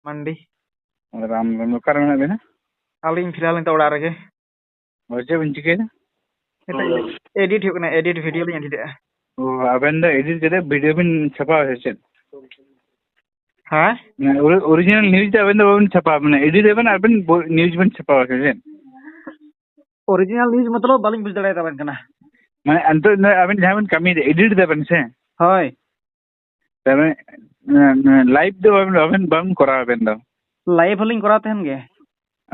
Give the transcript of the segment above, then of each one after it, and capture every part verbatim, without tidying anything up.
ᱢᱟᱱᱰᱤ᱾ ᱨᱟᱢ, ᱨᱟᱢ, ᱚᱠᱟᱨᱮ ᱢᱮᱱᱟᱜ ᱵᱮᱱᱟ? ᱟᱹᱞᱤᱧ ᱯᱷᱤᱞᱦᱟᱞ ᱱᱤᱛᱚᱜ ᱚᱲᱟᱜ ᱨᱮᱜᱮ᱾ ᱦᱳᱭ, ᱪᱮᱫ ᱵᱤᱱ ᱪᱤᱠᱟᱹᱭᱮᱫᱟ? ᱱᱤᱛᱚᱜ ᱮᱰᱤᱴ ᱦᱩᱭᱩᱜ ᱠᱟᱱᱟ, ᱮᱰᱤᱴ ᱵᱷᱤᱰᱤᱭᱳ ᱞᱤᱧ ᱮᱰᱤᱴᱮᱜᱼᱟ᱾ ᱚ, ᱟᱵᱮᱱ ᱫᱚ ᱮᱰᱤᱴ ᱠᱟᱛᱮ ᱵᱷᱤᱰᱤᱭᱳ ᱵᱤᱱ ᱪᱷᱟᱯᱟᱣᱟ ᱥᱮ ᱪᱮᱫ? ᱦᱮᱸ? ᱢᱟᱱᱮ ᱚᱨᱤ-, ᱚᱨᱤᱡᱤᱱᱟᱞ ᱱᱤᱭᱩᱡᱽ ᱫᱚ ᱟᱵᱮᱱ ᱫᱚ ᱵᱟᱵᱮᱱ ᱪᱷᱟᱯᱟᱣᱟ, ᱢᱟᱱᱮ ᱮᱰᱤᱴ ᱟᱵᱮᱱ ᱟᱨ ᱵᱮᱱ ᱵᱚ-, ᱱᱤᱭᱩᱡᱽ ᱵᱮᱱ ᱪᱷᱟᱯᱟᱣᱟ ᱥᱮ ᱪᱮᱫ? ᱚᱨᱤᱡᱤᱱᱟᱞ ᱱᱤᱭᱩᱡᱽ ᱢᱚᱛᱞᱚᱵ ᱵᱟᱹᱞᱤᱧ ᱵᱩᱡᱽ ᱫᱟᱲᱮᱭᱟᱫᱟ ᱟᱵᱮᱱ ᱠᱟᱱᱟ᱾ ᱢᱟᱱᱮ ᱱᱤᱛᱚᱜ ᱫᱚ ᱟᱵᱮᱱ ᱡᱟᱦᱟᱸ ᱵᱮᱱ ᱠᱟᱹᱢᱤᱭᱮᱫᱟ, ᱮᱰᱤᱴ ᱫᱟᱵᱮᱱ ᱥᱮ? ᱦᱳᱭ᱾ ᱛᱟᱦᱞᱮ, ᱮ, ᱮ, ᱞᱟᱭᱤᱵᱷ ᱫᱚ ᱵᱟᱵᱮᱱ, ᱵᱟᱵᱮᱱ, ᱵᱟᱵᱮᱱ ᱠᱚᱨᱟᱣᱟ ᱟᱵᱮᱱ ᱫᱚ? ᱞᱟᱭᱤᱵᱷ ᱦᱚᱸᱞᱤᱧ ᱠᱚᱨᱟᱣ ᱛᱟᱦᱮᱱ ᱜᱮ᱾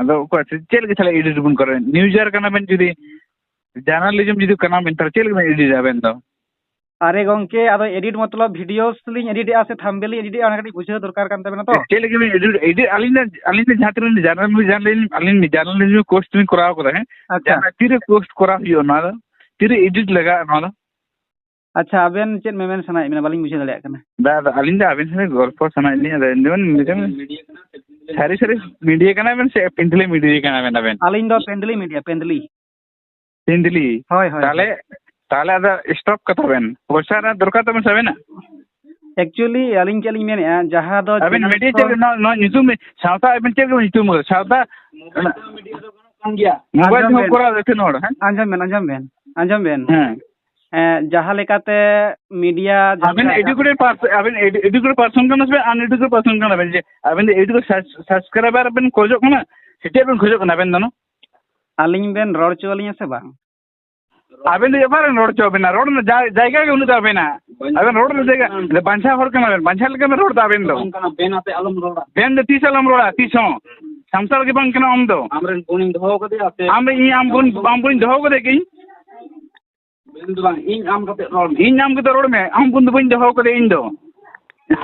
ᱟᱫᱚ ᱚᱠᱚᱭ, ᱪᱮᱫ ᱞᱟᱹᱜᱤᱫ ᱛᱟᱦᱞᱮ ᱮᱰᱤᱴ ᱵᱚᱱ ᱠᱚᱨᱟᱣᱟ? ᱱᱤᱭᱩᱡᱟᱨ ᱠᱟᱱᱟ ᱵᱮᱱ, ᱡᱩᱫᱤ ᱡᱟᱨᱱᱟᱞᱤᱡᱚᱢ ᱡᱩᱫᱤ ᱠᱟᱱᱟ ᱵᱮᱱ, ᱛᱟᱦᱞᱮ ᱪᱮᱫ ᱞᱟᱹᱜᱤᱫ ᱵᱮᱱ ᱮᱰᱤᱴᱟ ᱟᱵᱮᱱ ᱫᱚ? ᱟᱨᱮ ᱜᱚᱝᱠᱮ, ᱟᱫᱚ ᱮᱰᱤᱴ ᱢᱚᱛᱞᱚᱵ ᱵᱷᱤᱰᱤᱭᱳᱥ ᱞᱤᱧ ᱮᱰᱤᱴᱮᱜᱼᱟ ᱥᱮ ᱛᱷᱟᱢᱵᱮᱞ ᱞᱤᱧ ᱮᱰᱤᱴᱮᱜᱼᱟ, ᱚᱱᱟ ᱠᱟᱹᱴᱤᱡ ᱵᱩᱡᱷᱟᱹᱣ ᱫᱚᱨᱠᱟᱨ ᱠᱟᱱ ᱛᱟᱵᱮᱱᱟ ᱛᱚ᱾ ᱪᱮᱫ ᱞᱟᱹᱜᱤᱫ ᱵᱮᱱ ᱮᱰᱤᱴ, ᱮᱰᱤᱴ, ᱟᱹᱞᱤᱧ ᱫᱚ, ᱟᱹᱞᱤᱧ ᱫᱚ ᱡᱟᱦᱟᱸ ᱛᱤᱱᱟᱹᱜ ᱡᱟᱨᱱᱟᱞ, ᱡᱟᱨᱱᱟᱞ, ᱟᱹᱞᱤᱧ ᱡᱟᱨᱱᱟᱞᱤᱡᱚᱢ ᱠᱳᱨᱥ ᱞᱤᱧ ᱠᱚᱨᱟᱣ ᱠᱟᱫᱟ, ᱦᱮᱸ? ᱟᱪᱪᱷᱟ᱾ ᱡᱟᱦᱟᱸ ᱛᱤᱨᱮ ᱯᱳᱥᱴ ᱠᱚᱨᱟᱣ ᱦᱩᱭᱩᱜᱼᱟ ᱱᱚᱣᱟ ᱫᱚ? ᱛᱤᱨᱮ ᱮᱰᱤᱴ ᱞᱟᱜᱟᱜᱼᱟ ᱱᱚᱣᱟ ᱫᱚ? ᱟᱪᱪᱷᱟ, ᱟᱵᱮᱱ ᱪᱮᱫ ᱢᱮᱢᱮᱱ ᱥᱟᱱᱟᱭᱮᱫ ᱵᱮᱱᱟ? ᱵᱟᱹᱞᱤᱧ ᱵᱩᱡᱷᱟᱹᱣ ᱫᱟᱲᱮᱭᱟᱜ ᱠᱟᱱᱟ᱾ ᱫᱟ, ᱟᱫᱚ ᱟᱹᱞᱤᱧ ᱫᱚ ᱟᱵᱮᱱ ᱥᱟᱞᱟᱜ ᱜᱚᱞᱯᱚ ᱥᱟᱱᱟᱭᱮᱫ ᱞᱤᱧᱟ, ᱟᱫᱚ ᱮᱢᱱᱤ ᱵᱮᱱ ᱢᱤᱰᱤᱭᱟ ᱠᱟᱱᱟ ᱥᱮ ᱯᱤᱱᱰᱞᱤ? ᱥᱟᱹᱨᱤ ᱥᱟᱹᱨᱤ ᱢᱤᱰᱤᱭᱟ ᱠᱟᱱᱟ ᱵᱮᱱ ᱥᱮ ᱯᱤᱱᱰᱞᱤ ᱢᱤᱰᱤᱭᱟ ᱠᱟᱱᱟ ᱵᱮᱱ ᱟᱵᱮᱱ? ᱟᱹᱞᱤᱧ ᱫᱚ ᱯᱤᱱᱰᱞᱤ ᱢᱤᱰᱤᱭᱟ, ᱯᱤᱱᱰᱞᱤ᱾ ᱯᱤᱱᱰᱞᱤ? ᱦᱳᱭ, ᱦᱳᱭ, ᱛᱟᱦᱞᱮ, ᱦᱳᱭ᱾ ᱛᱟᱦᱞᱮ ᱟᱫᱚ ᱥᱴᱚᱯ ᱠᱟᱛᱷᱟ ᱵᱮᱱ᱾ ᱯᱚᱭᱥᱟ ᱨᱮᱱᱟᱜ ᱫᱚᱨᱠᱟᱨ ᱛᱟᱵᱮᱱ ᱥᱮ ᱟᱵᱮᱱᱟᱜ? Actually, ᱟᱹᱞᱤᱧ ᱪᱮᱫ ᱞᱤᱧ ᱢᱮᱱᱮᱫᱼᱟ, ᱡᱟᱦᱟᱸ ᱫᱚ ᱟᱵᱮᱱ channel ᱢᱤᱰᱤᱭᱟ ᱠᱚ ᱪᱮᱫ, ᱱᱚᱣᱟ, ᱱᱚᱣᱟ ᱧᱩᱛᱩᱢ, ᱥᱟᱶᱛᱟ ᱟᱵᱮᱱ ᱪᱮᱫ ᱞᱮᱠᱟ ᱧᱩᱛᱩᱢ ᱠᱟᱫᱟ? ᱥᱟᱶᱛᱟ, ᱢᱳᱵᱟᱭᱤᱞ ᱟᱸᱡᱚᱢ ᱛᱮᱦᱚᱸ ᱵᱮᱱ᱾ ᱠᱚᱨᱟᱣ ᱫᱟ ᱛᱤᱱ ᱦᱚᱲ, ᱦᱮᱸ? ᱟᱸᱡᱚᱢ ᱵᱮᱱ, ᱟᱸᱡᱚᱢ ᱵᱮᱱ, ᱟᱸᱡᱚᱢ ᱵᱮᱱ᱾ ᱦᱮᱸ᱾ ᱮᱸ, ᱡᱟᱦᱟᱸ ᱞᱮᱠᱟᱛᱮ ᱢᱤᱰᱤᱭᱟ ᱡᱟᱦᱟᱸ ᱟᱵᱮᱱ ᱞᱮᱠᱟ educated pers-, ᱟᱵᱮᱱ edu-, educated person ᱠᱟᱱᱟ ᱥᱮ uneducated person ᱠᱟᱱᱟ ᱵᱮᱱ? ᱡᱮ ᱟᱵᱮᱱ ᱫᱚ educated sub-, subscriber ᱵᱮᱱ ᱠᱷᱚᱡᱚᱜ ᱠᱟᱱᱟ ᱥᱮ ᱪᱮᱫ ᱵᱮᱱ ᱠᱷᱚᱡᱚᱜ ᱠᱟᱱᱟ ᱟᱵᱮᱱ ᱫᱚ? ᱟᱹᱞᱤᱧ ᱵᱮᱱ ᱨᱚᱲ ᱦᱚᱪᱚ ᱟᱹᱞᱤᱧᱟ ᱥᱮ ᱵᱟᱝ? ᱟᱵᱮᱱ ᱫᱚ ᱚᱠᱟᱨᱮ ᱨᱚᱲ ᱦᱚᱪᱚ ᱟᱵᱮᱱᱟ? ᱨᱚᱲ ᱨᱮᱱᱟᱜ ᱡᱟ-, ᱡᱟᱭᱜᱟ ᱜᱮ ᱵᱟᱹᱱᱩᱜ ᱛᱟᱵᱮᱱᱟ᱾ ᱵᱟᱹᱧ ᱟᱵᱮᱱ ᱨᱚᱲ ᱨᱮᱱᱟᱜ ᱡᱟᱭᱜᱟ, ᱵᱟᱹᱧ ᱵᱟᱧᱪᱟᱣ ᱦᱚᱲ ᱠᱟᱱᱟ ᱵᱮᱱ, ᱵᱟᱧᱪᱟᱣ ᱞᱮᱠᱟ ᱵᱮᱱ ᱨᱚᱲ ᱮᱫᱟ ᱟᱵᱮᱱ ᱫᱚ᱾ ᱵᱟᱝ ᱠᱟᱱᱟ, ᱵᱮᱱ ᱟᱛᱮ ᱟᱞᱚᱢ ᱨᱚᱲᱟ᱾ ᱵᱮᱱ ᱫᱚ ᱛᱤᱥ ᱟᱞᱚᱢ ᱨᱚᱲᱟ, ᱛᱤᱥ ᱦᱚᱸ᱾ ᱥᱟᱱᱛᱟᱲ ᱜᱮ ᱵᱟᱝ ᱠᱟᱱᱟ ᱟᱢ ᱫᱚ᱾ ᱟᱢᱨᱮᱱ ᱵᱚᱱᱤᱧ ᱫᱚᱦᱚ ᱠᱟᱫᱮᱭᱟ ᱥᱮ? ᱟᱢ ᱫᱚ ᱤᱧ ᱟᱢ ᱵᱚᱱ, ᱟᱢ ᱵᱚᱱᱤᱧ ᱫᱚᱦᱚ ᱠᱟᱫᱮᱭᱟ ᱠᱤ? ᱵᱮᱱ ᱫᱚ ᱵᱟᱝ, ᱤᱧ ᱟᱢ ᱠᱟᱛᱮ ᱨᱚᱲ ᱢᱮ᱾ ᱤᱧ ᱟᱢ ᱠᱟᱛᱮ ᱨᱚᱲ ᱢᱮ, ᱟᱢ ᱵᱚᱱ ᱫᱚ ᱵᱟᱹᱧ ᱫᱚᱦᱚ ᱠᱟᱫᱮᱭᱟ ᱤᱧ ᱫᱚ᱾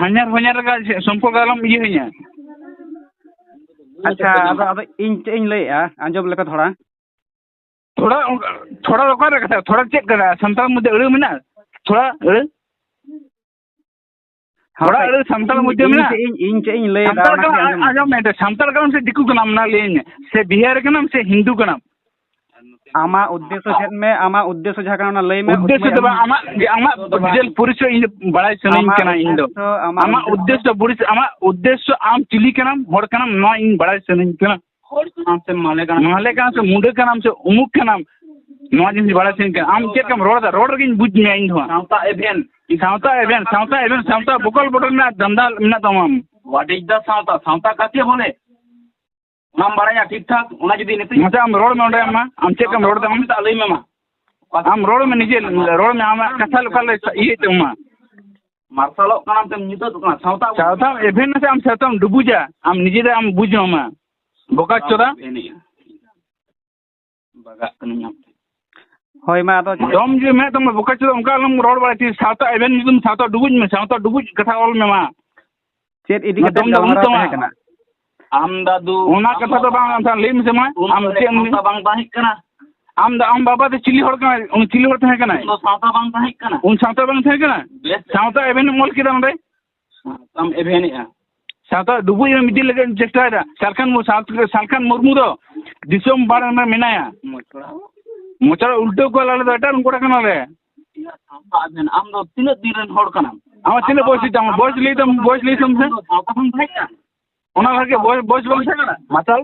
ᱦᱟᱧᱟᱨ ᱦᱚᱧᱟᱨ ᱞᱮᱠᱟ ᱥᱚᱢᱯᱚᱨᱠᱚ ᱟᱞᱚᱢ ᱤᱭᱟᱹ ᱦᱟᱹᱧᱟ᱾ ᱟᱪᱪᱷᱟ, ᱟᱫᱚ, ᱟᱫᱚ ᱤᱧ ᱪᱮᱫ ᱤᱧ ᱞᱟᱹᱭᱮᱫᱼᱟ, ᱟᱸᱡᱚᱢ ᱞᱮᱯᱮ ᱛᱷᱚᱲᱟ᱾ ᱛᱷᱚᱲᱟ, ᱛᱷᱚᱲᱟ ᱫᱚ ᱚᱠᱟᱨᱮ ᱠᱟᱛᱷᱟ? ᱛᱷᱚᱲᱟ ᱪᱮᱫ ᱠᱟᱱᱟ? ᱥᱟᱱᱛᱟᱲ ᱢᱚᱫᱽᱫᱷᱮ ᱟᱹᱲᱟᱹ ᱢᱮᱱᱟᱜᱼᱟ? ᱛᱷᱚᱲᱟ ᱟᱹᱲᱟᱹ? ᱦᱳᱭ, ᱛᱷᱚᱲᱟ ᱟᱹᱲᱟᱹ ᱥᱟᱱᱛᱟᱲ ᱤᱧ, ᱢᱚᱫᱽᱫᱷᱮ ᱤᱧ ᱢᱮᱱᱟᱜᱼᱟ? ᱪᱮᱫ ᱤᱧ, ᱤᱧ ᱪᱮᱫ ᱤᱧ ᱞᱟᱹᱭ ᱮᱫᱟ, ᱥᱟᱱᱛᱟᱲ ᱚᱱᱟ ᱠᱟᱱᱟᱢ, ᱠᱟᱹᱴᱤᱡ ᱟᱸᱡᱚᱢ ᱢᱮ᱾ ᱟᱸᱡᱚᱢ ᱢᱮ, ᱥᱟᱱᱛᱟᱲ ᱠᱟᱱᱟᱢ ᱥᱮ ᱫᱤᱠᱩ ᱠᱟᱱᱟᱢ, ᱚᱱᱟ ᱞᱟᱹᱭᱟᱹᱧ ᱢᱮ᱾ ᱥᱮ ᱵᱤᱦᱟᱨᱤ ᱠᱟᱱᱟᱢ ᱥᱮ ᱦᱤᱱᱫᱩ ᱠᱟᱱᱟᱢ? ᱟᱢᱟᱜ ᱩᱫᱽᱫᱮᱥᱥᱚ ᱪᱮᱫ ᱢᱮ? ᱟᱢᱟᱜ ᱩᱫᱽᱫᱮᱥᱥᱚ ᱡᱟᱦᱟᱸ ᱠᱟᱱᱟ, ᱚᱱᱟ ᱞᱟᱹᱭ ᱢᱮ᱾ ᱩᱫᱽᱫᱮᱥᱥᱚ ᱩᱫᱽᱫᱮᱥᱥᱚ ᱫᱚ ᱵᱟᱝ, ᱟᱢᱟᱜ, ᱟᱢᱟᱜ ᱫᱤᱞ ᱯᱚᱨᱤᱪᱚᱭ ᱤᱧ ᱫᱚ ᱵᱟᱲᱟᱭ ᱥᱟᱱᱟᱧ ᱟᱢᱟᱜ ᱠᱟᱱᱟ᱾ ᱤᱧ ᱫᱚ ᱩᱫᱽᱫᱮᱥᱥᱚ, ᱟᱢᱟᱜ ᱟᱢᱟᱜ ᱩᱫᱽᱫᱮᱥᱥᱚ᱾ ᱩᱫᱽᱫᱮᱥᱥᱚ ᱯᱚᱨᱤᱪᱚᱭ, ᱟᱢᱟᱜ ᱩᱫᱽᱫᱮᱥᱥᱚ, ᱟᱢ ᱪᱤᱞᱤ ᱠᱟᱱᱟᱢ, ᱦᱚᱲ ᱠᱟᱱᱟᱢ, ᱱᱚᱣᱟ ᱤᱧ ᱵᱟᱲᱟᱭ ᱥᱟᱱᱟᱧ ᱠᱟᱱᱟ᱾ ᱦᱚᱲ ᱠᱟᱱᱟᱢ ᱥᱮ ᱢᱟᱞᱮ ᱠᱟᱱᱟᱢ? ᱢᱟᱞᱮ ᱠᱟᱱᱟᱢ ᱥᱮ ᱢᱩᱰᱟᱹ ᱠᱟᱱᱟᱢ ᱥᱮ ᱩᱢᱩᱠ ᱠᱟᱱᱟᱢ, ᱱᱚᱣᱟ ᱡᱤᱱᱤᱥ ᱵᱟᱲᱟᱭ ᱥᱟᱱᱟᱧ ᱠᱟᱱᱟ᱾ ᱟᱢ ᱪᱮᱫ ᱞᱮᱠᱟᱢ ᱨᱚᱲ ᱮᱫᱟ, ᱨᱚᱲ ᱨᱮᱜᱮᱧ ᱵᱩᱡᱽ ᱢᱮᱭᱟ ᱤᱧ ᱫᱚ ᱦᱟᱸᱜ᱾ ᱥᱟᱶᱛᱟ ᱮᱵᱷᱮᱱ᱾ ᱥᱟᱶᱛᱟ ᱮᱵᱷᱮᱱ, ᱥᱟᱶᱛᱟ ᱮᱵᱷᱮᱱ, ᱥᱟᱶᱛᱟ ᱵᱚᱠᱚᱞ ᱵᱚᱰᱚᱞ ᱨᱮᱱᱟᱜ ᱫᱷᱟᱱᱫᱟ ᱢᱮᱱᱟᱜ ᱛᱟᱢᱟ᱾ What is the ᱥᱟᱶᱛᱟ? ᱥᱟᱶᱛᱟ ᱠᱟᱠᱮ ᱵᱚᱞᱮ? ᱚᱱᱟᱢ ᱵᱟᱲᱟᱭᱟ ᱴᱷᱤᱠ ᱴᱷᱟᱠ? ᱚᱱᱟ ᱡᱩᱫᱤ ᱱᱤᱛᱚᱜ ᱢᱟᱥᱮ ᱟᱢ ᱨᱚᱲ ᱢᱮ ᱚᱸᱰᱮ, ᱟᱢ ᱢᱟ, ᱟᱢ ᱪᱮᱫ ᱞᱮᱠᱟᱢ ᱨᱚᱲ ᱮᱫᱟ ᱟᱢ? ᱢᱮᱛᱟᱜ, ᱞᱟᱹᱭ ᱢᱮ ᱢᱟ᱾ ᱟᱢ ᱨᱚᱲ ᱢᱮ, ᱱᱤᱡᱮ ᱨᱚᱲ ᱢᱮ, ᱟᱢᱟᱜ ᱠᱟᱛᱷᱟ ᱚᱠᱟ ᱞᱮᱠᱟ ᱤᱭᱟᱹᱭ ᱛᱟᱢᱟ᱾ ᱢᱟᱨᱥᱟᱞᱚᱜ ᱠᱟᱱᱟᱢ ᱥᱮᱢ ᱧᱩᱛᱟᱹᱛᱚᱜ ᱠᱟᱱᱟ? ᱥᱟᱶᱛᱟ ᱥᱟᱶᱛᱟᱢ ᱮᱵᱷᱮᱱᱟ ᱥᱮ ᱟᱢ ᱥᱟᱶᱛᱟᱢ ᱰᱩᱵᱩᱡᱟ? ᱟᱢ ᱱᱤᱡᱮ ᱫᱚ ᱟᱢ ᱵᱩᱡᱽ ᱢᱮ ᱢᱟ, ᱵᱚᱠᱟ ᱪᱚᱫᱟ᱾ ᱮᱱᱮᱡᱼᱟ᱾ ᱵᱟᱜᱟᱜ ᱠᱟᱹᱱᱟᱹᱧ ᱟᱢ ᱴᱷᱮᱱ᱾ ᱦᱳᱭ ᱢᱟ, ᱟᱫᱚ ᱪᱮᱫ? ᱫᱚᱢ ᱡᱮ ᱢᱮᱱᱟᱜ ᱛᱟᱢᱟ ᱵᱚᱠᱟ ᱪᱚᱫᱟ, ᱚᱱᱠᱟ ᱟᱞᱚᱢ ᱨᱚᱲ ᱵᱟᱲᱟᱭ ᱛᱤᱧ᱾ ᱥᱟᱶᱛᱟ ᱮᱵᱷᱮᱱ ᱧᱩᱛᱩᱢ, ᱥᱟᱶᱛᱟ ᱰᱩᱵᱩᱡ ᱢᱮ, ᱥᱟᱶᱛᱟ ᱰᱩᱵᱩᱡ ᱠᱟᱛᱷᱟ ᱚᱞ ᱢᱮ ᱢᱟ᱾ ᱪᱮᱫ ᱤᱫᱤ ᱱᱚᱣᱟ ᱠᱟᱛᱮ ᱫᱚᱢ ᱫᱚ ᱵᱟᱹᱱᱩᱜ ᱜᱟᱞᱢᱟᱨᱟᱣ ᱛᱟᱢᱟ᱾ ᱛᱟᱦᱮᱸ ᱠᱟᱱᱟ? ᱟᱢ ᱫᱟᱫᱩ, ᱚᱱᱟ ᱟᱢ ᱠᱟᱛᱷᱟ ᱫᱚ ᱵᱟᱵᱟ, ᱵᱟᱝ, ᱟᱢ ᱞᱟᱹᱭ ᱢᱮᱥᱮ ᱢᱟ, ᱩᱱ ᱟᱢ ᱥᱚᱢᱚᱭ ᱪᱮᱫ ᱮᱢ ᱞᱟᱹᱭ? ᱥᱟᱶᱛᱟ ᱵᱟᱝ ᱛᱟᱦᱮᱸ ᱠᱟᱱᱟ᱾ ᱟᱢ ᱫᱚ, ᱟᱢ ᱵᱟᱵᱟ ᱫᱚ ᱪᱤᱞᱤ ᱦᱚᱲ ᱠᱟᱱᱟᱭ? ᱩᱱᱤ ᱪᱤᱞᱤ ᱦᱚᱲ ᱛᱟᱦᱮᱸ ᱠᱟᱱᱟᱭ? ᱩᱱ ᱫᱚ ᱥᱟᱶᱛᱟ ᱵᱟᱝ ᱛᱟᱦᱮᱸ ᱠᱟᱱᱟ᱾ ᱩᱱ ᱥᱟᱶᱛᱟ ᱵᱟᱝ ᱛᱟᱦᱮᱸ ᱠᱟᱱᱟ? ᱵᱮᱥ᱾ ᱥᱟᱶᱛᱟ ᱮᱵᱷᱮᱱ ᱮᱢ ᱚᱞ ᱠᱮᱫᱟ ᱱᱚᱰᱮ? ᱥᱟᱶᱛᱟᱢ ᱮᱵᱷᱮᱱᱮᱜᱼᱟ᱾ ᱥᱟᱶᱛᱟ ᱰᱩᱵᱩᱡ ᱮᱢ ᱤᱫᱤ ᱞᱟᱹᱜᱤᱫ ᱮᱢ ᱪᱮᱥᱴᱟᱭᱮᱫᱟ᱾ ᱥᱟᱞᱠᱷᱟᱱ ᱢᱩ-, ᱥᱟᱞ-, ᱥᱟᱞᱠᱷᱟᱱ ᱢᱩᱨᱢᱩ ᱫᱚ ᱫᱤᱥᱚᱢ ᱵᱟᱲ ᱨᱮ ᱢᱮᱱᱟᱭᱟ᱾ ᱢᱚᱪᱲᱟ᱾ ᱢᱚᱪᱲᱟ ᱩᱞᱴᱟᱹᱣ ᱠᱚᱣᱟ, ᱟᱞᱮ ᱫᱚ ᱮᱴᱟᱜ ᱨᱮᱱ ᱠᱚᱲᱟ ᱠᱟᱱᱟᱞᱮ᱾ ᱥᱟᱶᱛᱟ ᱮᱵᱷᱮᱱ, ᱟᱢ ᱫᱚ ᱛᱤᱱᱟᱹᱜ ᱫᱤᱱ ᱨᱮᱱ ᱦᱚᱲ ᱠᱟᱱᱟᱢ? ᱟᱢᱟᱜ ᱛᱤᱱᱟᱹᱜ ᱵᱚᱭᱮᱥ ᱦᱩᱭᱩᱜ ᱛᱟᱢᱟ? ᱵᱚᱭᱮᱥ ᱞᱟᱹᱭ ᱛᱟᱢ, ᱵᱚᱭᱮᱥ ᱞᱟᱹᱭ ᱛᱟᱢ ᱥᱮ? ᱥᱟᱶᱛᱟ ᱵᱟᱝ ᱛᱟᱦᱮᱸ ᱠᱟᱱᱟ? ᱚᱱᱟ ᱞᱟᱹᱜᱤᱫ ᱵᱚᱭᱮᱥ, ᱵᱚᱭᱮᱥ ᱵᱟᱝ ᱛᱟᱦᱮᱸ ᱠᱟᱱᱟ? ᱢᱟᱛᱟᱞ,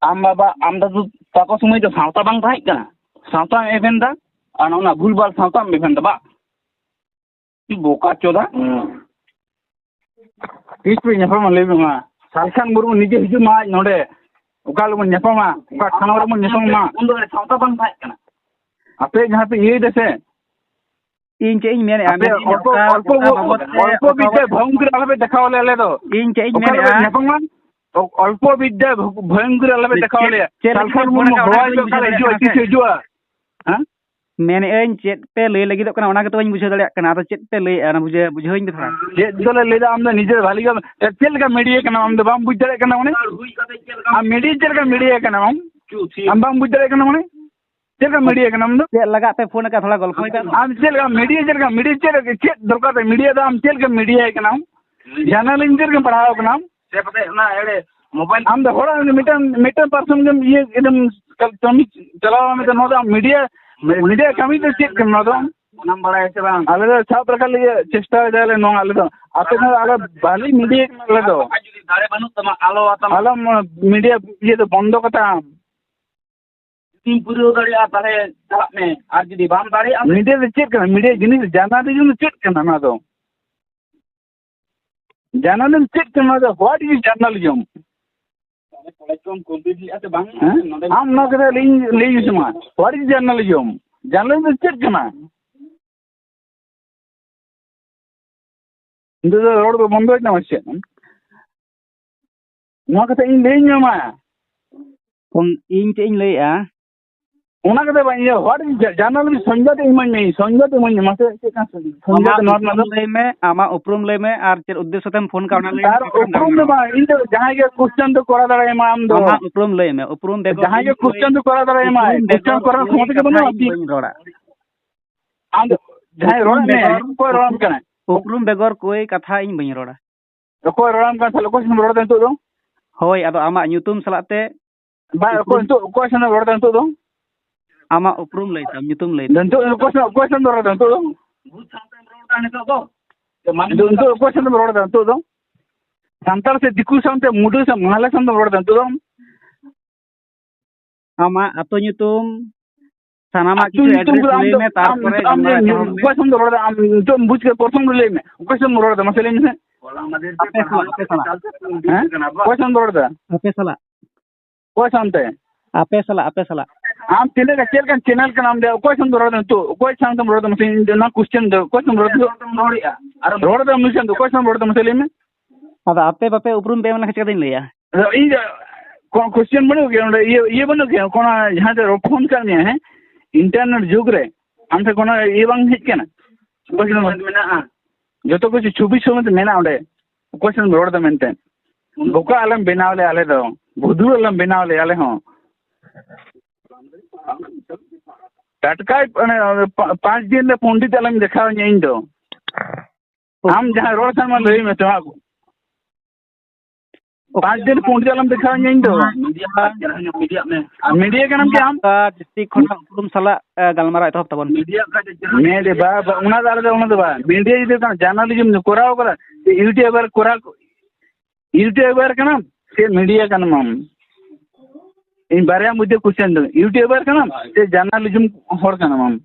ᱟᱢ ᱵᱟᱵᱟ, ᱟᱢ ᱫᱟᱫᱩ ᱛᱟᱠᱚ ᱥᱚᱢᱚᱭ ᱫᱚ ᱥᱟᱶᱛᱟ ᱵᱟᱝ ᱛᱟᱦᱮᱸ ᱠᱟᱱᱟ? ᱥᱟᱶᱛᱟᱢ ᱮᱵᱷᱮᱱ ᱫᱟ ᱟᱨ ᱚᱱᱟ ᱵᱷᱩᱞ ᱵᱷᱟᱞ ᱥᱟᱶᱛᱟᱢ ᱮᱵᱷᱮᱱ ᱫᱟ, ᱵᱟ? ᱵᱚᱠᱟ ᱪᱚᱫᱟ᱾ ᱦᱩᱸ᱾ ᱛᱤᱥ ᱯᱮ ᱧᱟᱯᱟᱢᱟ ᱞᱟᱹᱭ ᱢᱮ ᱢᱟ? ᱥᱟᱞᱠᱷᱟᱱ ᱢᱩᱨᱢᱩ ᱱᱤᱡᱮ ᱦᱤᱡᱩᱜ ᱢᱟ ᱟᱡ ᱱᱚᱰᱮ᱾ ᱚᱠᱟ ᱨᱮᱵᱚᱱ ᱧᱟᱯᱟᱢᱟ? ᱚᱠᱟ ᱴᱷᱟᱶ ᱨᱮᱵᱚᱱ ᱧᱟᱯᱟᱢᱟ? ᱩᱱ ᱫᱚ ᱥᱟᱶᱛᱟ ᱵᱟᱝ ᱛᱟᱦᱮᱸ ᱠᱟᱱᱟ᱾ ᱟᱯᱮ ᱡᱟᱦᱟᱸ ᱯᱮ ᱤᱭᱟᱹᱭ ᱫᱟ ᱥᱮ? ᱤᱧ ᱪᱮᱫ ᱤᱧ ᱢᱮᱱᱮᱫᱼᱟ? ᱟᱯᱮ ᱢᱮᱱᱫᱟᱹᱧ ᱚᱞᱯᱚ, ᱚᱠᱟ, ᱚᱞᱯᱚ, ᱚᱠᱟ ᱵᱟᱵᱚᱛ ᱛᱮ, ᱚᱞᱯᱚ ᱚᱠᱟ ᱵᱤᱫᱽᱫᱟ ᱵᱟᱵᱚᱛ ᱵᱷᱚᱭᱚᱝᱠᱚᱨ ᱟᱞᱚᱯᱮ ᱫᱮᱠᱷᱟᱣ ᱟᱞᱮᱭᱟ ᱟᱞᱮ ᱫᱚ᱾ ᱤᱧ ᱪᱮᱫ ᱤᱧ ᱚᱠᱟ ᱨᱮᱵᱚᱱ ᱢᱮᱱᱮᱫᱼᱟ? ᱧᱟᱯᱟᱢᱟ? ᱚ-, ᱚᱞᱯᱚ ᱵᱤᱫᱽᱫᱟ ᱵᱷᱚ-, ᱵᱷᱚᱭᱚᱝᱠᱚᱨ ᱟᱞᱚᱯᱮ ᱪᱮᱫ, ᱫᱮᱠᱷᱟᱣ ᱟᱞᱮᱭᱟ᱾ ᱪᱮᱫ ᱞᱟᱹᱜᱤᱫ ᱥᱟᱞᱠᱷᱟᱱ ᱯᱷᱳᱱ ᱢᱩᱨᱢᱩ ᱟᱠᱟᱫ ᱚᱱᱟ ᱦᱚᱦᱚᱣᱟᱭ ᱜᱤᱧ ᱯᱮ, ᱚᱠᱟ ᱵᱩᱡᱷᱟᱹᱣ ᱨᱮ ᱫᱟᱲᱮᱭᱟᱜ ᱦᱤᱡᱩᱜᱼᱟ, ᱠᱟᱱᱟ ᱥᱮ? ᱦᱤᱡᱩᱜᱼᱟ? ᱦᱮᱸ? ᱢᱮᱱᱮᱫ ᱟᱹᱧ, ᱪᱮᱫ ᱯᱮ ᱞᱟᱹᱭ ᱞᱟᱹᱜᱤᱫᱚᱜ ᱠᱟᱱᱟ, ᱚᱱᱟ ᱜᱮᱛᱚ ᱵᱟᱹᱧ ᱵᱩᱡᱷᱟᱹᱣ ᱫᱟᱲᱮᱭᱟᱜ ᱠᱟᱱᱟ᱾ ᱟᱫᱚ ᱪᱮᱫ ᱯᱮ ᱞᱟᱹᱭᱮᱫᱼᱟ, ᱚᱱᱟ ᱵᱩᱡᱷᱟᱹᱣ, ᱵᱩᱡᱷᱟᱹᱣᱟᱹᱧ ᱯᱮ ᱛᱷᱚᱲᱟ᱾ ᱪᱮᱫ ᱫᱚᱞᱮ ᱞᱟᱹᱭᱫᱟ? ᱟᱢ ᱫᱚ ᱱᱤᱡᱮ ᱵᱷᱟᱞᱤ ᱜᱮ, ᱪᱮᱫ ᱞᱮᱠᱟ ᱢᱤᱰᱤᱭᱟ ᱠᱟᱱᱟᱢ? ᱟᱢ ᱫᱚ ᱵᱟᱢ ᱵᱩᱡᱽ ᱫᱟᱲᱮᱭᱟᱜ ᱠᱟᱱᱟ ᱢᱟᱱᱮ? ᱟᱢ ᱢᱤᱰᱤᱭᱟ ᱪᱮᱫ ᱞᱮᱠᱟ ᱢᱤᱰᱤᱭᱟ ᱠᱟᱱᱟᱢ ᱟᱢ? ᱟᱢ ᱵᱟᱢ ᱵᱩᱡᱽ ᱫᱟᱲᱮᱭᱟᱜ ᱠᱟᱱᱟ ᱢᱟᱱᱮ? ᱪᱮᱫ ᱞᱮᱠᱟ ᱢᱤᱰᱤᱭᱟ ᱠᱟᱱᱟᱢ ᱟᱢ ᱫᱚ? ᱪᱮᱫ ᱞᱟᱜᱟᱜ ᱛᱮ ᱯᱷᱳᱱ ᱟᱠᱟᱫ? ᱛᱷᱚᱲᱟ ᱜᱚᱞᱯᱷᱚᱭ ᱯᱮ᱾ ᱟᱢ ᱪᱮᱫ ᱞᱮᱠᱟ ᱢᱤᱰᱤᱭᱟ, ᱪᱮᱫ ᱞᱮᱠᱟ ᱢᱤᱰᱤᱭᱟ, ᱪᱮᱫ, ᱪᱮᱫ ᱫᱚᱨᱠᱟᱨ ᱛᱮ ᱢᱤᱰᱤᱭᱟ ᱫᱚ? ᱟᱢ ᱪᱮᱫ ᱞᱮᱠᱟ ᱢᱤᱰᱤᱭᱟ ᱠᱟᱱᱟᱢ? ᱡᱟᱨᱱᱟᱞᱤᱡᱢ ᱪᱮᱫ ᱞᱮᱠᱟᱢ ᱯᱟᱲᱦᱟᱣ ᱠᱟᱱᱟᱢ? ᱥᱮ ᱯᱟᱥᱮᱡ ᱚᱱᱟ ᱮᱲᱮ ᱢᱳᱵᱟᱭᱤᱞ ᱟᱢ ᱫᱚ ᱦᱚᱲᱟᱜ ᱢᱤᱫᱴᱟᱝ, ᱢᱤᱫᱴᱟᱝ ᱯᱟᱨᱥᱚᱱ ᱜᱮᱢ ᱤᱭᱟᱹ ᱮᱫᱟᱢ, ᱠᱟᱹᱢᱤ ᱪᱟᱞᱟᱣ ᱢᱮ᱾ ᱱᱚᱣᱟ ᱫᱚ ᱟᱢ ᱢᱤᱰᱤᱭᱟ, ᱢᱤᱰᱤᱭᱟ ᱠᱟᱹᱢᱤ ᱫᱚ ᱪᱮᱫ ᱠᱟᱱᱟ ᱱᱚᱣᱟ ᱫᱚ? ᱚᱱᱟᱢ ᱵᱟᱲᱟᱭᱟ ᱥᱮ ᱵᱟᱝ? ᱟᱞᱮ ᱫᱚ ᱥᱟᱵ ᱨᱟᱠᱟᱵ ᱞᱟᱹᱜᱤᱫ ᱪᱮᱥᱴᱟ ᱮᱫᱟᱞᱮ ᱱᱚᱣᱟ, ᱟᱞᱮ ᱫᱚ ᱟᱯᱮ ᱫᱚ ᱟᱞᱮ ᱵᱷᱟᱞᱤ ᱢᱤᱰᱤᱭᱟ ᱠᱟᱱᱟ ᱟᱞᱮ ᱫᱚ᱾ ᱟᱨ ᱡᱩᱫᱤ ᱫᱟᱲᱮ ᱵᱟᱹᱱᱩᱜ ᱛᱟᱢᱟ, ᱟᱞᱚ ᱟᱛᱟᱢᱟ᱾ ᱟᱞᱚᱢ ᱢᱤᱰᱤᱭᱟ ᱤᱭᱟᱹ ᱫᱚ ᱵᱚᱱᱫᱚ ᱠᱟᱛᱟᱢ᱾ ᱡᱩᱫᱤᱢ ᱯᱩᱨᱟᱹᱣ ᱫᱟᱲᱮᱭᱟᱜᱼᱟ, ᱛᱟᱦᱞᱮ ᱪᱟᱞᱟᱜ ᱢᱮ, ᱟᱨ ᱡᱩᱫᱤ ᱵᱟᱢ ᱫᱟᱲᱮᱭᱟᱜᱼᱟ, ᱢᱤᱰᱤᱭᱟ ᱫᱚ ᱪᱮᱫ ᱠᱟᱱᱟ? ᱢᱤᱰᱤᱭᱟ ᱡᱤᱱᱤᱥ, ᱡᱟᱨᱱᱟᱞᱤᱡᱚᱢ ᱫᱚ ᱪᱮᱫ ᱠᱟᱱᱟ ᱱᱚᱣᱟ ᱫᱚ? ᱡᱟᱨᱱᱟᱞᱤᱡᱚᱢ ᱪᱮᱫ ᱠᱟᱱᱟ ᱱᱚᱣᱟ ᱫᱚ? What is journalism? ᱛᱟᱦᱞᱮ ᱠᱚᱞᱮᱡᱽ ᱠᱚᱢ ᱠᱚᱢᱯᱞᱤᱴ ᱞᱮᱜᱼᱟ ᱥᱮ ᱵᱟᱝ? ᱦᱮᱸ? ᱱᱚᱰᱮ ᱟᱢ ᱱᱚᱣᱟ ᱠᱟᱛᱷᱟ ᱞᱟᱹᱭ, ᱞᱟᱹᱭ ᱢᱮᱥᱮ ᱢᱟ, what is journalism? ᱡᱟᱨᱱᱟᱞᱤᱡᱚᱢ ᱫᱚ ᱪᱮᱫ ᱠᱟᱱᱟ? ᱱᱤᱛᱚᱜ ᱫᱚ ᱨᱚᱲ ᱫᱚ ᱵᱚᱱᱫᱚᱭ ᱛᱟᱢᱟ ᱥᱮ ᱪᱮᱫ? ᱱᱚᱣᱟ ᱠᱟᱛᱷᱟ ᱤᱧ ᱞᱟᱹᱭᱟᱹᱧ ᱢᱮ ᱢᱟ᱾ ᱯᱷᱳᱱ ᱤᱧ ᱪᱮᱫ ᱤᱧ ᱞᱟᱹᱭᱮᱜᱼᱟ? ᱚᱱᱟ ᱠᱟᱛᱷᱟ ᱵᱟᱝ, ᱤᱭᱟᱹ, what is journalism? ᱥᱚᱧᱡᱚᱭ ᱫᱚ ᱤᱢᱟᱹᱧ ᱢᱮ, ᱥᱚᱧᱡᱚᱭ ᱫᱚ ᱤᱢᱟᱹᱧ ᱢᱮ, ᱢᱟᱥᱮ ᱪᱮᱫ ᱠᱟᱱᱟ ᱥᱚᱧᱡᱚᱭ? ᱥᱚᱧᱡᱚᱭ ᱟᱢᱟᱜ ᱫᱚ ᱱᱚᱣᱟ ᱨᱮᱱᱟᱜ ᱩᱯᱨᱩᱢ ᱫᱚ ᱞᱟᱹᱭ ᱢᱮ, ᱟᱢᱟᱜ ᱩᱯᱨᱩᱢ ᱞᱟᱹᱭ ᱢᱮ, ᱟᱨ ᱪᱮᱫ ᱩᱫᱽᱫᱮᱥᱥᱚ ᱛᱮᱢ ᱯᱷᱳᱱ ᱠᱟᱜ, ᱚᱱᱟ ᱞᱟᱹᱭ ᱢᱮ, ᱟᱨ ᱛᱟᱨᱯᱚᱨᱮ ᱩᱯᱨᱩᱢ ᱫᱚ ᱜᱟᱞᱢᱟᱨᱟᱣᱟ᱾ ᱵᱟᱝ, ᱤᱧ ᱫᱚ ᱡᱟᱦᱟᱸᱭ ᱜᱮ question ᱫᱚ ᱠᱚᱨᱟᱣ ᱫᱟᱲᱮᱭᱟᱢᱟ ᱟᱢ ᱫᱚ᱾ ᱟᱢᱟᱜ ᱩᱯᱨᱩᱢ ᱞᱟᱹᱭ ᱢᱮ, ᱩᱯᱨᱩᱢ ᱵᱮᱜᱚᱨ ᱡᱟᱦᱟᱸᱭ ᱜᱮ ᱤᱧ question ᱫᱚ ᱠᱚᱨᱟᱣ ᱫᱟᱲᱮᱭᱟᱢᱟᱭ, ᱩᱯᱨᱩᱢ question ᱵᱮᱜᱚᱨ ᱠᱚᱨᱟᱣ ᱠᱳᱭ ᱠᱷᱚᱢᱚᱛᱟ ᱜᱮ ᱠᱟᱛᱷᱟ ᱵᱟᱹᱱᱩᱜᱼᱟ ᱤᱧ ᱠᱤ? ᱵᱟᱹᱧ ᱨᱚᱲᱟ᱾ ᱟᱢ ᱫᱚ ᱡᱟᱦᱟᱸᱭ ᱩᱯᱨᱩᱢ ᱨᱚᱲ ᱢᱮ, ᱵᱮᱜᱚᱨ, ᱚᱠᱚᱭ ᱨᱚᱲ ᱟᱢ ᱠᱟᱱᱟᱭ? ᱩᱯᱨᱩᱢ ᱵᱮᱜᱚᱨ ᱠᱳᱭ ᱠᱟᱛᱷᱟ ᱤᱧ ᱵᱟᱹᱧ ᱨᱚᱲᱟ᱾ ᱚᱠᱚᱭ ᱨᱚᱲ ᱟᱢ ᱠᱟᱱᱟ ᱛᱟᱦᱞᱮ? ᱚᱠᱚᱭ ᱥᱟᱶ ᱨᱚᱲ ᱫᱟ ᱱᱤᱛᱚᱜ ᱫᱚ? ᱦᱳᱭ, ᱟᱫᱚ ᱟᱢᱟᱜ ᱧᱩᱛᱩᱢ ᱥᱟᱞᱟᱜ ᱛᱮ ᱵᱟᱝ, ᱚᱠᱚᱭ ᱩᱯᱨᱩᱢ ᱱᱤᱛᱚᱜ, ᱚᱠᱚᱭ ᱥᱟᱶ ᱨᱚᱲ ᱫᱟ ᱱᱤᱛᱚᱜ ᱫᱚ? ᱟᱢᱟᱜ ᱩᱯᱨᱩᱢ ᱞᱟᱹᱭ ᱛᱟᱢ, ᱧᱩᱛᱩᱢ ᱞᱟᱹᱭ ᱛᱟᱢ᱾ ᱱᱤᱛᱚᱜ ᱚᱠᱚᱭ ᱥᱟᱶ, ᱚᱠᱚᱭ ᱥᱟᱶ ᱨᱚᱲ ᱫᱟ ᱱᱤᱛᱚᱜ ᱫᱚ? ᱱᱤᱛᱚᱜ, ᱱᱤᱛᱚᱜ ᱚᱠᱚᱭ ᱥᱟᱶ ᱨᱚᱲ ᱫᱟ ᱱᱤᱛᱚᱜ ᱫᱚ? ᱥᱟᱱᱛᱟᱲ ᱥᱮ ᱫᱤᱠᱩ ᱥᱟᱶᱛᱮ, ᱢᱩᱰᱟᱹ ᱥᱟᱶ, ᱢᱟᱦᱞᱮ ᱥᱟᱶ ᱨᱚᱲ ᱫᱟ ᱱᱤᱛᱚᱜ ᱫᱚ? ᱟᱢᱟᱜ ᱟᱹᱛᱩ ᱧᱩᱛᱩᱢ, ᱥᱟᱱᱟᱢᱟᱜ ᱟᱹᱛᱩ ᱠᱤᱪᱷᱩ ᱧᱩᱛᱩᱢ address ᱠᱚᱫᱚ ᱟᱢ ᱞᱟᱹᱭ ᱫᱚ, ᱢᱮ, ᱟᱢ, ᱛᱟᱨᱯᱚᱨᱮ ᱟᱢ ᱜᱟᱞᱢᱟᱨᱟᱣ ᱮᱛᱚᱦᱚᱵ ᱢᱮ᱾ ᱚᱠᱚᱭ ᱥᱟᱶ ᱨᱚᱲ ᱫᱟ? ᱟᱢ ᱱᱤᱛᱚᱜ ᱮᱢ ᱵᱩᱡᱽ ᱠᱮᱫᱟ, ᱯᱨᱚᱛᱷᱚᱢ ᱨᱮ ᱞᱟᱹᱭ ᱢᱮ, ᱚᱠᱚᱭ ᱥᱟᱶ ᱨᱚᱲ ᱫᱟ? ᱢᱟᱥᱮ ᱞᱟᱹᱭ ᱢᱮᱥᱮ᱾ ᱟᱯᱮ ᱥᱟᱞᱟᱜ, ᱟᱯᱮ ᱥᱟᱞᱟᱜ᱾ ᱦᱮᱸ? ᱚᱠᱚᱭ ᱥᱟᱶ ᱨᱚᱲ ᱫᱟ? ᱟᱯᱮ ᱥᱟᱞᱟᱜ᱾ ᱚᱠᱚᱭ ᱥᱟᱶᱛᱮ? ᱟᱯᱮ ᱥᱟᱞᱟᱜ, ᱟᱯᱮ ᱥᱟᱞᱟᱜ᱾ ᱟᱢ ᱛᱤᱱᱟᱹᱜ ᱜᱟᱱ, ᱪᱮᱫ ᱞᱮᱠᱟᱱ channel ᱠᱟᱱᱟᱢ ᱫᱮ? ᱚᱠᱚᱭ ᱥᱟᱶ ᱨᱚᱲ ᱫᱟ ᱱᱤᱛᱚᱜ? ᱚᱠᱚᱭ ᱥᱟᱶ ᱛᱮᱢ ᱨᱚᱲ ᱫᱟ? ᱢᱟᱥᱮ ᱤᱧ ᱚᱱᱟ question ᱫᱚ, ᱚᱠᱚᱭ ᱥᱟᱶ ᱨᱚᱲ ᱫᱟ? ᱨᱚᱲ ᱫᱟ ᱱᱩᱭ ᱥᱟᱶ ᱫᱚ, ᱚᱠᱚᱭ ᱥᱟᱶ ᱨᱚᱲ ᱫᱟ? ᱢᱟᱥᱮ ᱞᱟᱹᱭ ᱢᱮ᱾ ᱟᱫᱚ ᱟᱯᱮ ᱵᱟᱯᱮ ᱩᱯᱨᱩᱢ ᱯᱮ ᱮᱢ ᱞᱮᱠᱷᱟᱱ ᱪᱤᱠᱟᱹᱛᱤᱧ ᱞᱟᱹᱭᱟ? ᱟᱫᱚ ᱤᱧ ᱫᱚ ᱠᱳᱱᱳ question ᱵᱟᱹᱱᱩᱜ ᱜᱮᱭᱟ ᱱᱚᱰᱮ, ᱤᱭᱟᱹ, ᱤᱭᱟᱹ ᱵᱟᱹᱱᱩᱜ ᱜᱮᱭᱟ, ᱠᱳᱱᱳ ᱡᱟᱦᱟᱸ ᱛᱮ phone ᱠᱟᱜ ᱢᱮᱭᱟ, ᱦᱮᱸ? Internet ᱡᱩᱜᱽ ᱨᱮ ᱟᱢ ᱴᱷᱮᱱ ᱠᱳᱱᱳ ᱤᱭᱟᱹ ᱵᱟᱝ ᱦᱮᱡ ᱠᱟᱱᱟ? ᱢᱮᱱᱟᱜᱼᱟ᱾ ᱡᱚᱛᱚ ᱠᱤᱪᱷᱩ ᱪᱷᱚᱵᱤ ᱥᱚᱢᱮᱛ ᱢᱮᱱᱟᱜᱼᱟ ᱚᱸᱰᱮ᱾ ᱚᱠᱚᱭ ᱥᱮᱢ ᱨᱚᱲ ᱫᱟ ᱢᱮᱱᱛᱮ? ᱵᱚᱠᱟ ᱟᱞᱚᱢ ᱵᱮᱱᱟᱣ ᱞᱮᱭᱟ ᱟᱞᱮ ᱫᱚ, ᱵᱷᱩᱫᱩᱲ ᱟᱞᱚᱢ ᱵᱮᱱᱟᱣ ᱞᱮᱭᱟ ᱟᱞᱮ ᱦᱚᱸ᱾ ᱴᱟᱴᱠᱟᱭ, ᱚᱱᱮ, ᱯᱟ-, ᱯᱟᱸᱪ ᱫᱤᱱ ᱨᱮ ᱯᱚᱱᱰᱤᱛ ᱟᱞᱚᱢ ᱫᱮᱠᱷᱟᱣ ᱤᱧᱟᱹ ᱤᱧ ᱫᱚ᱾ ᱟᱢ ᱡᱟᱦᱟᱸ ᱨᱚᱲ ᱥᱟᱱᱟ ᱢᱟ ᱞᱟᱹᱭ ᱢᱮ ᱛᱚ, ᱦᱟᱸᱜ᱾ ᱯᱟᱸᱪ ᱫᱤᱱ ᱯᱚᱱᱰᱤᱛ ᱟᱞᱚᱢ ᱫᱮᱠᱷᱟᱣ ᱤᱧ ᱫᱚ᱾ ᱢᱤᱰᱤᱭᱟ ᱠᱟᱱᱟᱢ ᱠᱤ ᱟᱢ? ᱰᱤᱥᱴᱨᱤᱠᱴ ᱠᱷᱚᱱᱟᱜ ᱩᱯᱨᱩᱢ ᱥᱟᱞᱟᱜ ᱜᱟᱞᱢᱟᱨᱟᱣ ᱮᱛᱚᱦᱚᱵ ᱛᱟᱵᱚᱱ ᱢᱮ᱾ ᱢᱮ ᱫᱮ ᱵᱟ, ᱵᱟ, ᱚᱱᱟ ᱫᱚ ᱟᱞᱮ ᱫᱚ ᱚᱱᱟ ᱫᱚ ᱵᱟᱝ᱾ ᱢᱤᱰᱤᱭᱟ ᱡᱩᱫᱤ ᱠᱟᱱᱟ, ᱡᱟᱨᱱᱟᱞᱤᱡᱚᱢ ᱠᱚᱨᱟᱣ ᱠᱟᱫᱟ, ᱤᱭᱩᱴᱩᱵᱟᱨ ᱠᱚᱨᱟᱣ, ᱤᱭᱩᱴᱩᱵᱟᱨ ᱠᱟᱱᱟᱢ ᱥᱮ ᱢᱤᱰᱤᱭᱟ ᱠᱟᱱᱟᱢ? ᱟᱢ ᱤᱧ ᱵᱟᱨᱭᱟ ᱢᱚᱫᱽᱫᱷᱮ ᱠᱚᱥᱪᱮᱱ ᱫᱚ, ᱤᱭᱩᱴᱩᱵᱟᱨ ᱠᱟᱱᱟᱢ ᱥᱮ ᱡᱟᱨᱱᱟᱞᱤᱡᱚᱢ ᱦᱚᱲ ᱠᱟᱱᱟᱢ ᱟᱢ?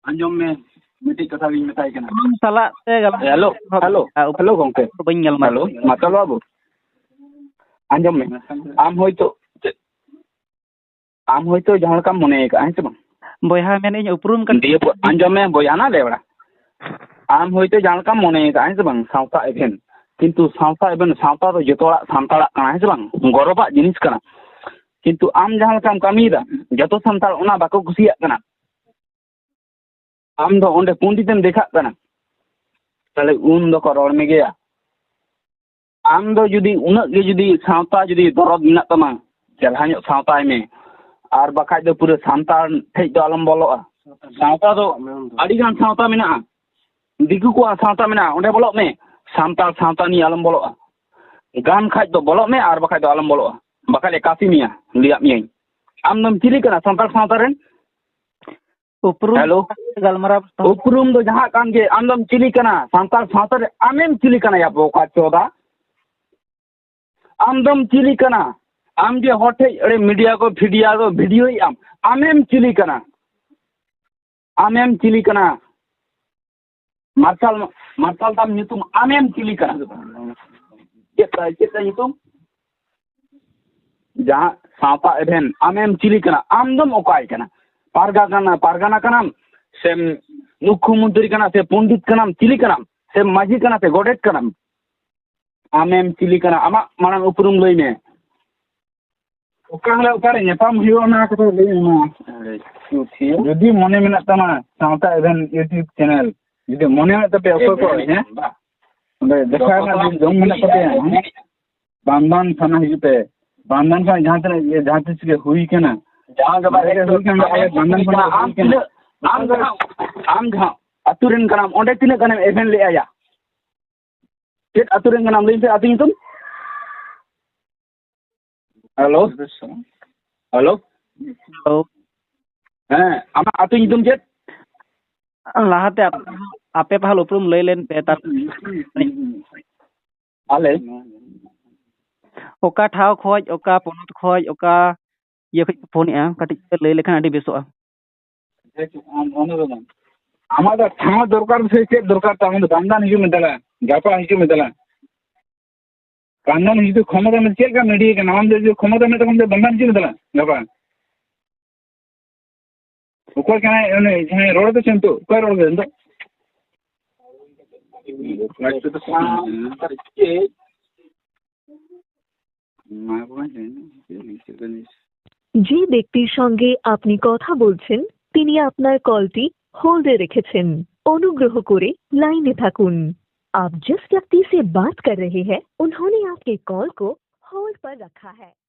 ᱟᱸᱡᱚᱢ ᱢᱮ, ᱢᱤᱫᱴᱤᱡ ᱠᱟᱛᱷᱟ ᱜᱤᱧ ᱢᱮᱛᱟᱭ ᱠᱟᱱᱟ᱾ ᱩᱯᱨᱩᱢ ᱥᱟᱞᱟᱜ ᱛᱮ ᱜᱟᱞᱢᱟᱨᱟᱣ ᱦᱮᱞᱳ, ᱮᱛᱚᱦᱚᱵ ᱦᱮᱞᱳ, ᱢᱮ᱾ ᱦᱮᱞᱳ ᱜᱚᱝᱠᱮ᱾ ᱵᱟᱹᱧ ᱜᱟᱞᱢᱟᱨᱟᱣ ᱦᱮᱞᱳ, ᱢᱟᱛᱟᱞ ᱵᱟᱹᱵᱩ᱾ ᱟᱸᱡᱚᱢ ᱢᱮ᱾ ᱟᱢ ᱦᱚᱭᱛᱳ, ᱟᱢ ᱦᱚᱭᱛᱳ ᱡᱟᱦᱟᱸ ᱞᱮᱠᱟᱢ ᱢᱚᱱᱮ ᱟᱠᱟᱫᱼᱟ, ᱦᱮᱸ ᱥᱮ ᱵᱟᱝ? ᱵᱚᱭᱦᱟ ᱢᱮᱱᱮᱫ ᱤᱧ ᱩᱯᱨᱩᱢ ᱠᱟᱱᱟ᱾ ᱫᱤᱭᱮ ᱯᱚᱨ ᱟᱸᱡᱚᱢ ᱢᱮ ᱵᱚᱭᱦᱟ, ᱱᱟ ᱞᱮ ᱵᱟᱲᱟ᱾ ᱟᱢ ᱦᱚᱭᱛᱳ ᱡᱟᱦᱟᱸ ᱞᱮᱠᱟᱢ ᱢᱚᱱᱮ ᱟᱠᱟᱫᱼᱟ, ᱦᱮᱸ ᱥᱮ ᱵᱟᱝ, ᱥᱟᱶᱛᱟ ᱮᱵᱷᱮᱱ, ᱠᱤᱱᱛᱩ ᱥᱟᱶᱛᱟ ᱮᱵᱷᱮᱱ, ᱥᱟᱶᱛᱟ ᱫᱚ ᱡᱚᱛᱚ ᱦᱚᱲᱟᱜ ᱥᱟᱱᱛᱟᱲᱟᱜ ᱠᱟᱱᱟ, ᱦᱮᱸ ᱥᱮ ᱵᱟᱝ? ᱜᱚᱨᱚᱵᱟᱜ ᱡᱤᱱᱤᱥ ᱠᱟᱱᱟ᱾ ᱠᱤᱱᱛᱩ ᱟᱢ ᱡᱟᱦᱟᱸ ᱞᱮᱠᱟᱢ ᱠᱟᱹᱢᱤᱭᱮᱫᱟ, ᱡᱚᱛᱚ ᱥᱟᱱᱛᱟᱲ ᱚᱱᱟ ᱵᱟᱠᱚ ᱠᱩᱥᱤᱭᱟᱜ ᱠᱟᱱᱟ᱾ ᱟᱢ ᱫᱚ ᱚᱸᱰᱮ ᱯᱚᱱᱰᱤᱛᱮᱢ ᱫᱮᱠᱷᱟᱜ ᱠᱟᱱᱟ, ᱛᱟᱦᱞᱮ ᱩᱱ ᱫᱚᱠᱚ ᱨᱚᱲ ᱢᱮᱜᱮᱭᱟ᱾ ᱟᱢ ᱫᱚ ᱡᱩᱫᱤ ᱩᱱᱟᱹᱜ ᱜᱮ ᱡᱩᱫᱤ ᱥᱟᱶᱛᱟ ᱡᱩᱫᱤ ᱫᱚᱨᱚᱫ ᱢᱮᱱᱟᱜ ᱛᱟᱢᱟ, ᱪᱮᱞᱦᱟ ᱧᱚᱜ ᱥᱟᱶᱛᱟᱭ ᱢᱮ, ᱟᱨ ᱵᱟᱠᱷᱟᱡ ᱫᱚ ᱯᱩᱨᱟᱹ ᱥᱟᱱᱛᱟᱲ ᱴᱷᱮᱡ ᱫᱚ ᱟᱞᱚᱢ ᱵᱚᱞᱚᱜᱼᱟ᱾ ᱥᱟᱶᱛᱟ ᱫᱚ ᱟᱹᱰᱤ ᱜᱟᱱ ᱥᱟᱶᱛᱟ ᱢᱮᱱᱟᱜᱼᱟ, ᱫᱤᱠᱩ ᱠᱚᱣᱟᱜ ᱥᱟᱶᱛᱟ ᱢᱮᱱᱟᱜᱼᱟ, ᱚᱸᱰᱮ ᱵᱚᱞᱚᱜ ᱢᱮ, ᱥᱟᱱᱛᱟᱲ ᱥᱟᱶᱛᱟ ᱱᱤᱭᱮ ᱟᱞᱚᱢ ᱵᱚᱞᱚᱜᱼᱟ᱾ ᱜᱟᱱ ᱠᱷᱟᱡ ᱫᱚ ᱵᱚᱞᱚᱜ ᱢᱮ, ᱟᱨ ᱵᱟᱠᱷᱟᱡ ᱫᱚ ᱟᱞᱚᱢ ᱵᱚᱞᱚᱜᱼᱟ, ᱵᱟᱠᱷᱟᱡ ᱞᱮ ᱠᱟᱥᱤ ᱢᱮᱭᱟ, ᱞᱟᱹᱭᱟᱫ ᱢᱮᱭᱟᱹᱧ᱾ ᱟᱢ ᱫᱚᱢ ᱪᱤᱞᱤ ᱠᱟᱱᱟ ᱥᱟᱱᱛᱟᱲ ᱥᱟᱶᱛᱟ ᱨᱮᱱ? ᱩᱯᱨᱩᱢ ᱦᱮᱞᱳ᱾ ᱜᱟᱞᱢᱟᱨᱟᱣ ᱛᱟᱦᱚᱞᱮ᱾ ᱩᱯᱨᱩᱢ ᱫᱚ ᱡᱟᱦᱟᱸ ᱠᱟᱱ ᱜᱮ, ᱟᱢ ᱫᱚᱢ ᱪᱤᱞᱤ ᱠᱟᱱᱟ? ᱥᱟᱱᱛᱟᱲ ᱥᱟᱶᱛᱟ ᱨᱮ ᱟᱢᱮᱢ ᱪᱤᱞᱤ ᱠᱟᱱᱟ ᱭᱟ ᱵᱚᱠᱟ ᱪᱚᱫᱟ? ᱟᱢ ᱫᱚᱢ ᱪᱤᱞᱤ ᱠᱟᱱᱟ? ᱟᱢ ᱡᱮ ᱦᱚᱲ ᱴᱷᱮᱡ ᱮᱲᱮ ᱢᱤᱰᱤᱭᱟ ᱠᱚ ᱯᱷᱤᱰᱤᱭᱟ ᱠᱚ ᱵᱷᱤᱰᱤᱭᱳᱭᱮᱫ ᱟᱢ, ᱟᱢᱮᱢ ᱪᱤᱞᱤ ᱠᱟᱱᱟ? ᱟᱢᱮᱢ ᱪᱤᱞᱤ ᱠᱟᱱᱟ? ᱢᱟᱨᱥᱟᱞ, ᱢᱟᱨᱥᱟᱞ ᱛᱟᱢ ᱧᱩᱛᱩᱢ, ᱟᱢᱮᱢ ᱪᱤᱞᱤ ᱠᱟᱱᱟ? ᱪᱮᱫ ᱛᱟᱭ, ᱪᱮᱫ ᱛᱟᱭ ᱧᱩᱛᱩᱢ? ᱡᱟᱦᱟᱸ ᱥᱟᱶᱛᱟ ᱮᱵᱷᱮᱱ, ᱟᱢᱮᱢ ᱪᱤᱞᱤ ᱠᱟᱱᱟ? ᱟᱢ ᱫᱚᱢ ᱚᱠᱚᱭ ᱠᱟᱱᱟ? ᱯᱟᱨᱜᱟ ᱠᱟᱱᱟ, ᱯᱟᱨᱜᱟᱱᱟ ᱠᱟᱱᱟᱢ, ᱥᱮᱢ ᱢᱩᱠᱷᱚᱢᱚᱱᱛᱨᱤ ᱠᱟᱱᱟ, ᱥᱮ ᱯᱚᱱᱰᱤᱛ ᱠᱟᱱᱟᱢ, ᱪᱤᱞᱤ ᱠᱟᱱᱟᱢ, ᱥᱮ ᱢᱟᱹᱡᱷᱤ ᱠᱟᱱᱟ, ᱥᱮ ᱜᱚᱰᱮᱛ ᱠᱟᱱᱟᱢ? ᱟᱢᱮᱢ ᱪᱤᱞᱤ ᱠᱟᱱᱟ? ᱟᱢᱟᱜ ᱢᱟᱲᱟᱝ ᱩᱯᱨᱩᱢ ᱞᱟᱹᱭ ᱢᱮ᱾ ᱚᱠᱟ ᱦᱤᱞᱳᱜ ᱚᱠᱟᱨᱮ ᱧᱟᱯᱟᱢ ᱦᱩᱭᱩᱜᱼᱟ, ᱚᱱᱟ ᱠᱟᱛᱷᱟ ᱞᱟᱹᱭ ᱢᱮ ᱢᱟ᱾ ᱟᱨᱮ, ᱪᱩᱛᱷᱤᱭᱟᱹ᱾ ᱡᱩᱫᱤ ᱢᱚᱱᱮ ᱢᱮᱱᱟᱜ ᱛᱟᱢᱟ ᱥᱟᱶᱛᱟ ᱮᱵᱷᱮᱱ YouTube ᱪᱮᱱᱮᱞ, ᱡᱩᱫᱤ ᱢᱚᱱᱮ ᱢᱮᱱᱟᱜ ᱛᱟᱯᱮᱭᱟ ᱚᱠᱚᱭ ᱠᱚ, ᱦᱮᱸ? ᱚᱸᱰᱮ ᱫᱮᱠᱷᱟ ᱨᱮᱱᱟᱜ ᱡᱩᱫᱤ ᱡᱚᱢ ᱢᱮᱱᱟᱜ ᱛᱟᱯᱮᱭᱟ, ᱦᱮᱸ? ᱵᱟᱱᱫᱟᱱ ᱛᱷᱟᱱᱟ ᱦᱤᱡᱩᱜ ᱯᱮ᱾ ᱵᱟᱱᱫᱟᱱ ᱠᱷᱚᱱ ᱡᱟᱦᱟᱸ ᱛᱤᱱᱟᱹᱜ ᱤᱭᱟᱹ, ᱡᱟᱦᱟᱸ ᱛᱤᱥ ᱜᱮ ᱦᱩᱭ ᱠᱟᱱᱟ, ᱡᱟᱦᱟᱸ ᱜᱮ ᱵᱟᱝ ᱦᱩᱭ ᱠᱟᱱᱟ, ᱟᱞᱮ ᱵᱟᱱᱫᱟᱱ ᱠᱷᱚᱱ ᱦᱩᱭ ᱠᱟᱱᱟ᱾ ᱟᱢ ᱡᱟᱦᱟᱸ, ᱟᱢ ᱡᱟᱦᱟᱸ ᱟᱹᱛᱩ ᱨᱮᱱ ᱠᱟᱱᱟᱢ, ᱚᱸᱰᱮ ᱛᱤᱱᱟᱹᱜ ᱜᱟᱱᱮᱢ ᱮᱵᱷᱮᱱ ᱞᱮᱜᱼᱟ ᱭᱟ? ᱪᱮᱫ ᱟᱹᱛᱩ ᱨᱮᱱ ᱠᱟᱱᱟᱢ? ᱞᱟᱹᱭ ᱢᱮᱥᱮ ᱟᱹᱛᱩ ᱧᱩᱛᱩᱢ᱾ ᱦᱮᱞᱳ᱾ ᱦᱮᱞᱳ᱾ ᱦᱮᱞᱳ᱾ ᱦᱮᱸ, ᱟᱢᱟᱜ ᱟᱹᱛᱩ ᱧᱩᱛᱩᱢ ᱪᱮᱫ? ᱞᱟᱦᱟᱛᱮ ᱟᱯ-, ᱟᱯᱮ ᱯᱟᱦᱟᱞ ᱩᱯᱨᱩᱢ ᱞᱟᱹᱭ ᱞᱮᱱ ᱯᱮ, ᱛᱟᱨ- ᱟᱞᱮ? ᱚᱠᱟ ᱴᱷᱟᱶ ᱠᱷᱚᱡ, ᱚᱠᱟ ᱯᱚᱱᱚᱛ ᱠᱷᱚᱡ, ᱚᱠᱟ ᱤᱭᱟᱹ ᱠᱷᱚᱡ ᱯᱮ ᱯᱷᱳᱱᱮᱜᱼᱟ? ᱠᱟᱹᱴᱤᱡ ᱯᱮ ᱞᱟᱹᱭ ᱞᱮᱠᱷᱟᱱ ᱟᱹᱰᱤ ᱵᱮᱥᱚᱜᱼᱟ᱾ ᱟᱢᱟᱜ ᱫᱚ ᱴᱷᱟᱶ ᱫᱚᱨᱠᱟᱨ ᱥᱮ ᱪᱮᱫ ᱫᱚᱨᱠᱟᱨ ᱛᱟᱢ? ᱟᱢ ᱫᱚ ᱵᱟᱢᱫᱟᱱ ᱦᱤᱡᱩᱜ ᱢᱮ ᱫᱟᱲᱟ, ᱜᱟᱯᱟ ᱦᱤᱡᱩᱜ ᱢᱮ ᱫᱟᱲᱟ᱾ ᱵᱟᱢᱫᱟᱱ ᱦᱤᱡᱩᱜ ᱠᱷᱚᱢᱚᱛᱟ ᱢᱮ, ᱪᱮᱫ ᱞᱮᱠᱟ ᱢᱤᱰᱤᱭᱟ ᱠᱟᱱᱟ? ᱟᱢ ᱫᱚ ᱡᱩᱫᱤ ᱠᱷᱚᱢᱚᱛᱟ ᱢᱮᱱᱟᱜ ᱛᱟᱢ ᱠᱷᱟᱱ ᱫᱚ ᱵᱟᱢᱫᱟᱱ ᱦᱤᱡᱩᱜ ᱢᱮ ᱫᱟᱲᱟ, ᱜᱟᱯᱟ᱾ ᱚᱠᱚᱭ ᱠᱟᱱᱟᱭ ᱩᱱᱤ ᱡᱟᱦᱟᱸᱭ ᱨᱚᱲ ᱫᱚ ᱪᱮᱫ ᱱᱤᱛᱚᱜ? ᱚᱠᱚᱭ ᱨᱚᱲ ᱫᱟ ᱱᱤᱛᱚᱜ? যে ব্যক্তির সঙ্গে আপনি কথা বলছেন, তিনি আপনার কলটি হোল্ডে রেখেছেন। অনুগ্রহ করে লাইনে থাকুন। आप जिस व्यक्ति से बात कर रहे हैं, उन्होंने आपके कॉल को होल्ड पर रखा है।